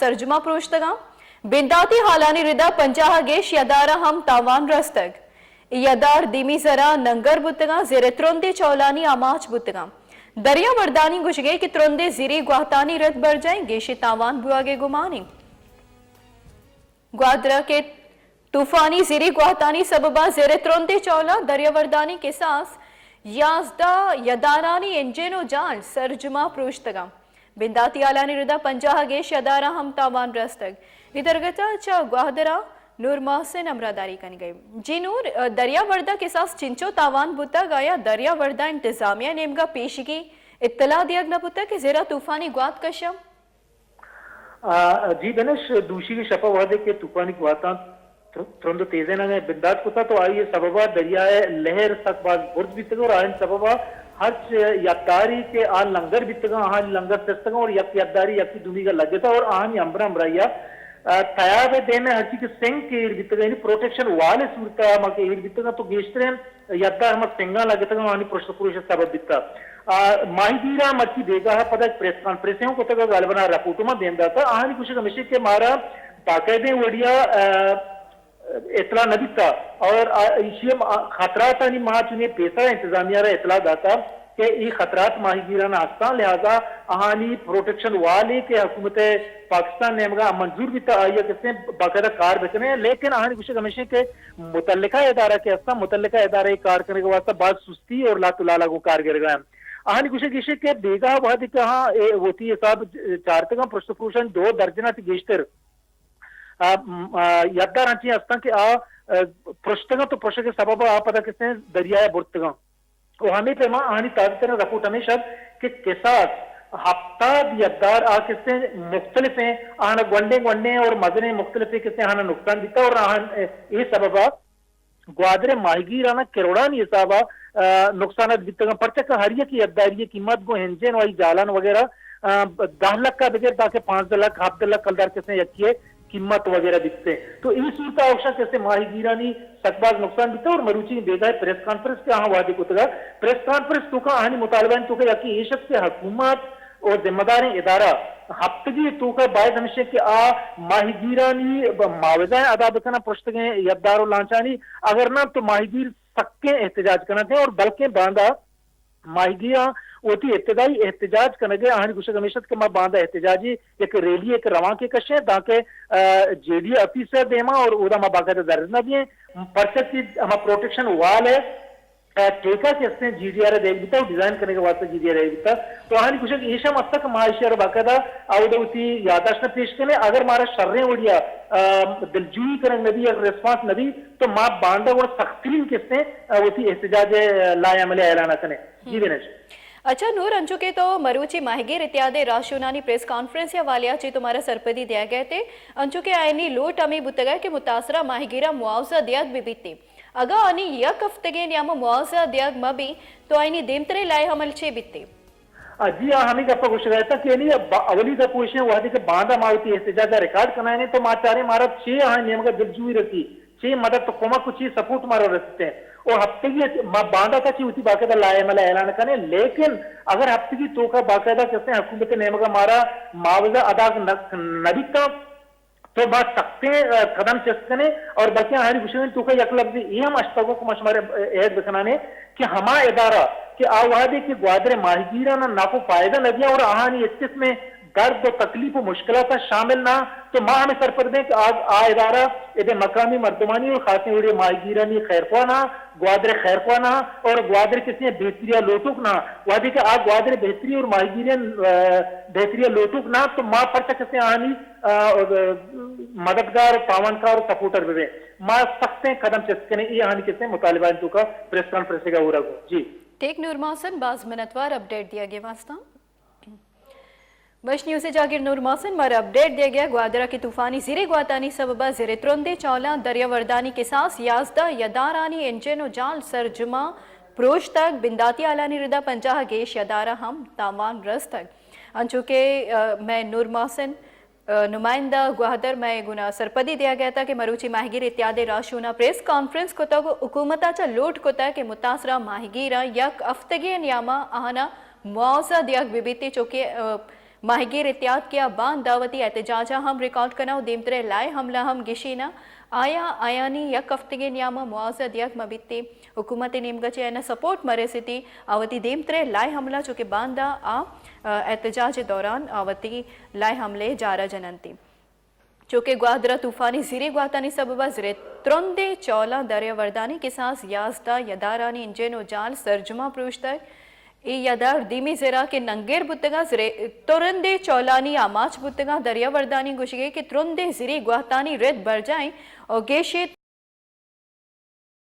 سرجما پروشتگاں۔ بنداتی ہالانی ردا پنجاہ ء گیش یداراں ہم تاوان رستگ۔ اے یدار دیمی زراں ننگر بوتگاں، زیر ترندیں چولانی آماچ بوتگاں۔ دریا وردانی گوشگے کہ ترندیں زیری گواہتانی رد برجائیں گیشیں تاوان بوہگے گمانیں۔ گوادر کہ طوفانی زیری گواہتانی سببا زیر ترندیں چولاں دریا وردانی کساس یازدہ یدارانی انجن و جان سرجما پروشتگاں۔ بنداتی آلانی ردا پنجاہ گیش یداراں ہم تاوان رستگ۔ اے درگتا چہ گوادرا نور محسن ہمراہداری کنگئی۔ جی نور، دریا وردا کساس چنچو تاوان بوتگ، آیا دریا وردا انتظامیہ نیمگا پیشگی اطلاع دیگ نہ بوتگ کہ زیرا طوفانی گوات کشم؟ آ، جی بنش، دوشی کے شپا وہدے کہ طوفانی گواتاں تر-، ترند و تیزیں نہ بندات کتا تو آئی سببا دریائے لہر سک باز برد بیتگا اور آئین سببا ہرچ یکداری کہ آ لنگر بیتگا، آہانی لنگر سستگا اور یک یکداری یکی دومیگا لگتا اور آہانی امبرا امبرایا، آ، تیاب دیم ہرچی کہ سنگ کہ ایر بیتگا، یعنی پروٹیکشن وال صورتا ما کہ ایر بیتگا تو گیشترین یکدار ہما سنگاں لگتگ آنی پرشت پروش سبب بیتا۔ آ، ماہیگیراں مرچی بیگاہ پدا یک پریس کانفرنس ہوں کتگ، غالباً آ رپورٹ ما دیم داتا۔ آہانی گوشگ ہمیشی کہ مارا باقاعدہ وڑیا، آ، اطلاع نہ بیتا اور آ، ایشی ہم آ، خطراتانی ما چونی پیسا انتظامیہ را اطلاع داتا کہ ای خطرات ماہیگیران ہستاں، لہذا آہانی پروٹیکشن والے کہ حکومت پاکستان نیمگا منظور بیتا آئیا کسیں باقاعدہ کار بکنے، لیکن آہانی گوشگ ہمیشی کہ متعلقہ ادارہ کہ ہستاں، متعلقہ ادارہ ء کار کنگ ء واستہ باز سستی اور لات و لالا گوں کار گرگ ء انت۔ آہانی گوشگ ایش کہ بیگاہ وہدے کہ آہاں اے وتی حساب چارتگاں پرشت و پروشانی دو درجن ء چہ گیشتر، آ، م، آ، یکدار انچیں ہستاں کہ آ، آ، پرشتگاں تو پرشگ ء سبب ء آ پدا کسیں دریائے برتگاں۔ و ہمے پیما آہانی تازہ ترین رپورٹ ہمیش ات کہ کساس ہپتاد یکدار آ کسیں مختلف ہیں، آہانا گونڈیں گونڈیں اور مزنیں مختلف ہیں کسیں آہانا نقصان بیتا اور آہان اے سببا گوادر ماہیگیرانا کروڑانی حسابا، آ، نقصانات بیتگاں، پرچہ کہ ہر یک یکداری قیمت گوں انجن و آئی جالان وغیرہ، آ، دہ لکھ کا بگر تاکہ پانزدہ لکھ، ہپدہ لکھ کلدار کسیں یکی قیمت وغیرہ بیتیں۔ تو اے صورت ء اوشا کسے ماہیگیرانی سک باز نقصان بیتا اور مروچی بیگاہ پریس کانفرنس کہ آہاں وہدے کتگا، پریس کانفرنس توکا آہانی مطالبہ انت توکا یکی ایش ات کہ حکومت اور ذمہ داریں ادارہ ہفتگی توکا باید ہمیشہ کہ آ ماہیگیرانی معاوضہ ادا بکنن پرشتگیں یکدار و لانچانی، اگر نہ تو ماہیگیر سکیں احتجاج کننت اور بلکیں باندا ماہیگیراں وتی ابتدائی احتجاج کنگ ء آہانی گوشگ ہمیش ات کہ ما باندا احتجاجی یک ریلی ء کہ روانکے کشیں تاکہ، آ، جے ڈی اے آفیس ء دیما اور اودا ما باقاعدہ دھرنا دییں، پرچہ کہ ہما پروٹیکشن وال ء، آ، ٹھیکہ کہ استیں جی ڈی آر ء دیگ بیتا و ڈیزائن کنگ ء واسطہ جی ڈی آر ء دیگ بیتا۔ تو آہانی گوشگ ایش ہم است کہ ما ایشی ء را باقاعدہ اودا وتی یادداشت ء پیش کنیں، اگر مارا شریں وڑیا، آ، دلجوئی کنگ نہ بی یا ریسپانس نہ بی تو ما باندا گڑا سخت ترین کہ استیں، آ، وتی احتجاج ء لائحہ عمل ء اعلان ء کنیں۔ جی بنش۔ اچھا نور، انچو کہ تو مروچی ماہیگیر اتحاد ء راہشونانی پریس کانفرنس ء حوالہ ء چہ تو مارا سرپدی دیگ ء ات، انچو کہ آیانی لوٹ ہمے بوتگ ء کہ متاثرہ ماہیگیراں معاوضہ دیگ بہ بیت۔ اگاں آنی یک ہفتگے نیام ء معاوضہ دیگ مہ بیت تو آیانی دیمتریں لائحہ عمل چے بیت؟ آ، جی، آ ہمے گپ ء گوشگ ء اتاں کہ یعنی با-، اولی گپ ایش انت وہدے کہ باندا ما وتی احتجاج ء ریکارڈ کنائینیں تو ما چاریں مارا چے آہانی نیمگ ء دلجوئی رسی، چے مدد و کمک و چے سپورٹ مارا رسیت انت۔ و ہفتگی ء ما باندا تا چہ وتی باقاعدہ لائحہ عمل ء اعلان کنیں، لیکن اگر ہفتگی توکا باقاعدہ کسیں حکومت ء نیمگ ء مارا معاوضہ ادا نہ، نہ بیتاں، تو ما سختیں، آ، قدم چست کنیں اور بلکہ آہانی گوشگ ء توکا یک لفظے اے ہم اشتگ کہ ما شمارا ایڈ بکنانے کہ ہما ادارہ کہ آ وہدے کہ گوادر ماہیگیران نفع و فائدہ نہ دیاں اور آہانی ہچ قسمیں درد و تکلیف و مشکلات شامل نہ، تو ما ہمیں سرپد بیں کہ آ، آ ادارہ ادے مقامی مردمانی اور خاصیں وڑے ماہیگیرانی خیرخواہ نہ، گوادر خیرخواہ نہ اور گوادر کسی بہتری لوٹوک نہ، وہدے کہ آ گوادر بہتری اور ماہیگیران، آ، بہتری لوٹوک نہ، تو ما پرچہ کسے آہانی آ، مددگار و تعاونکار و سپورٹر بہ بیں۔ ما سختیں قدم چست کنیں، اے آہانی کسیں مطالبہ انت توکا پریس کانفرنس ء گورا گوں۔ جی۔ ٹھیک نور محسن، باز منتوار اپڈیٹ دیگ ء واسطہ۔ وش نیوز ء جاگیر نور محسن، مارا اپڈیٹ دیگ ء گوادر ء کہ طوفانی زیرے گواتانی سبب ء زیر ترندیں چولاں دریا وردانی کساس یازدہ یدارانی انجن و جال سرجماں پروشتگ، بنداتی آلانی ردا پنجاہ گیش یدارہ ہم تاوان رستگ۔ انچو کہ، آ، مئے نور محسن نمائندہ گوہدر مئے گونا سرپدی دیگ ء اتاں کہ مروچی ماہیگیر اتحاد ء راہشونا پریس کانفرنس کتگ و حکومت ء چہ لوٹ کتگ کہ متاثرہ ماہیگیراں یک ہفتگے ء نیاما آہانا معاوضہ دیگ بہ بیت، چوکہ، ء، ماہیگیر اتحاد کہ آ باندا وتی احتجاج ء ہم ریکارڈ کناں و دیمترئے لائحہ حملہ ہم گیشیناں، آیا آیانی یک ہفتگے نیاما معاوضہ دیگ مہ بیت؟ حکومت نیمگا چہ آیانا سپورٹ مہ رسیتی، آ وتی دیمترئے لائحہ حملہ چوکہ باندا آ، ا، احتجاج دوران آ وتی لائحہ حملہ جارا جننتی۔ چوکہ گوادرا طوفانی زیری گواتانی سببا زرے ترندیں چولاں دریا وردانی کساس یازدہ یدارانی انجن و جال سرجما پروشتگ۔ اے یدار دیمی زرا کہ ننگر بوتگاں، زرے ترندیں چولانی آماچ بوتگاں۔ دریا وردانی گوشگے کہ ترندیں زیری گواتانی رد برجائیں و گیشیت